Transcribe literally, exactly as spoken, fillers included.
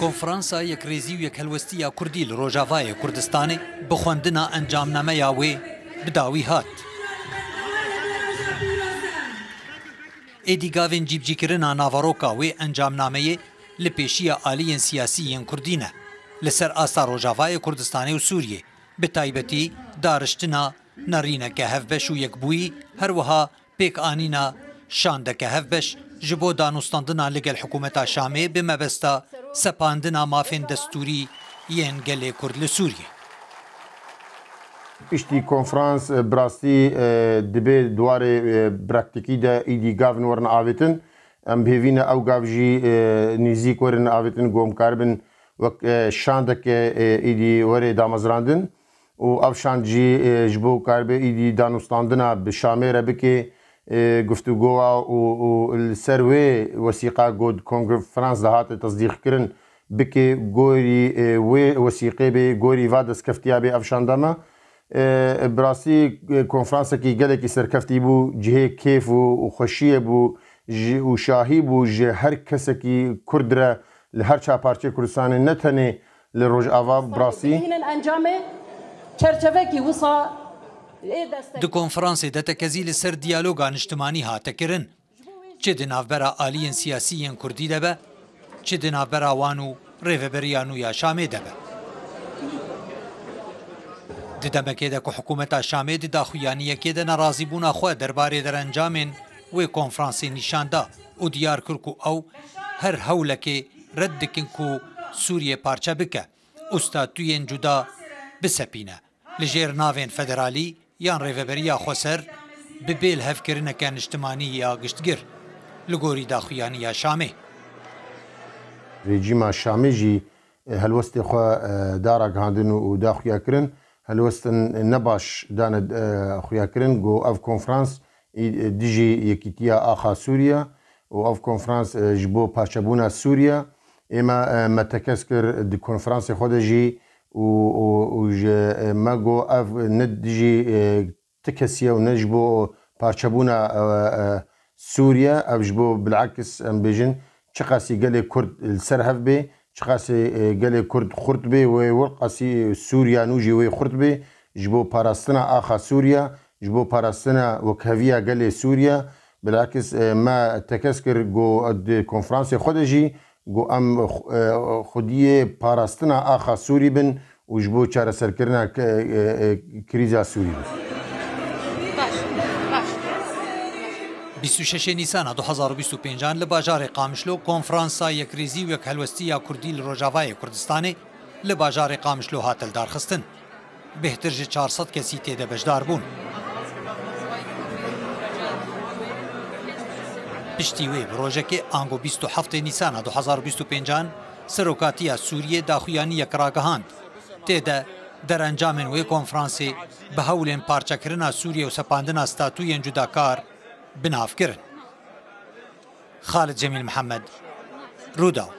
Konferansa Yekrêzî û Yekhelwestiya Kurdî li Rojavayê Kurdistanê bi xwendina encamnameya wê bi dawî hat. Êdî gavên cîbicîkirina naveroka wê encamnameyê li pêşiya aliyên siyasî yên Kurdî ne. Li ser asta Rojavayê Kurdistanê û Sûriyê, bi taybetî dariştina nerîneke hevbeş û yekbûyî, her wiha pêkanîna şandeke hevbeş ji bo danûstandina li gel hikûmeta Şamê bi mebesta sepandina mafên destûrî yên gelê Kurd li Sûriyê. Piştî konferans, e, bi rastî, e, dibê di warê, e, praktîkî de îdî gavin werin avêtin. Em bi hêvî ne ew gav jî, e, nêzîk werin avêtin, ku em karibin wek, e, şandeke, e, îdî were damezrandin. Û ev şand jî, e, ji bo karibe îdî danûstandina bi Şamê re bike, e, guftûgowa û, û li ser wê wesîqa ku di konferans de hate tesdîqkirin bike, gorî, e, wê wesîqê bê, gorî va destkeftiyê bê ev şanda me. E, bi rastî, e, konferansekî gelekî serkeftî bû, cihê kêf û, û xweşiyê bû ji, û şahî bû ji her kesekî Kurd re li her çar parçeyê Kurdistanê, ne tenê li Rojava, bi rastî. Bihînin encamê çerçevekî wisa ê destek. Di konferansê de tekezî li ser diyaloga niştimanî hate kirin. Çi di navbera aliyên siyasî yên Kurdî de be, çi di navbera wan û Rêveberiya nû ya Şamê de be. Di demekê de ku hikûmeta Şamê di daxuyaniyekê de nerazîbûna xwe derbarê derencamên wê konferansê nîşan da û diyar kir ku ew her hewlekê red dikin ku Sûriyê parçe bike û statûyên cuda bisepîne. Li jêr navên federalî yan rêveberiya xweser bi bêlhevkirineke niştimanî ya giştgir, li gorî daxuyaniya Şamê. Rejîma Şamê jî, e, helwestê xwe, e, da ragihandin û da xuya kirin. Helwestin ne baş dane, e, xuya kirin, got ev konferans, e, dijî yekîtiya axa Sûriye û ev konferans, e, ji bo parçebûna Sûriye. Ême, e, me tekez kir di konferansê xwe de jî û, û, û ji, e, me got ev ne dijî, e, ti kesî ye û ne ji bo parçebûna, e, e, Sûriye, ev ji bo bilakis em bêjin çiqasî gelê Kurd li ser hev bê, çiqasî, e, gelê Kurd xurt bê, wê wir qasî Sûriya nû jî wê xurt bê, ji bo parastina axa Sûriye, ji bo parastina wekheviya gelê Sûriye, bilakis, e, me tekez kir ku di konferansê xwe de jî ku em, e, xwediyê parastina axa Sûrî bin û ji bo çareserkirina k-, e, e, krîza Sûrî bin. Bîst û şeş Nîsana du hezar û bîst û pêncan li bajarê Qamişlo Konferansa Yekrêzî û Yekhelwestî ya Kurdî li Rojavayê Kurdistanê li bajarê Qamişlo hat hildarxistin. Bêhtir ji çar sed kesî tê de beşdar bûn. Piştî wê bi rojekê ango bîst û heftê Nîsana du hezar û bîst û pêncan serokatiya Sûriyê daxuyaniyek ragihand. Tê de derencamên wê konferansê bi hewlên parçekirina Sûriyê û sepandina statûyên cudakar bi nav kirin. Xalid Cemîl Mihemed, Rûdaw.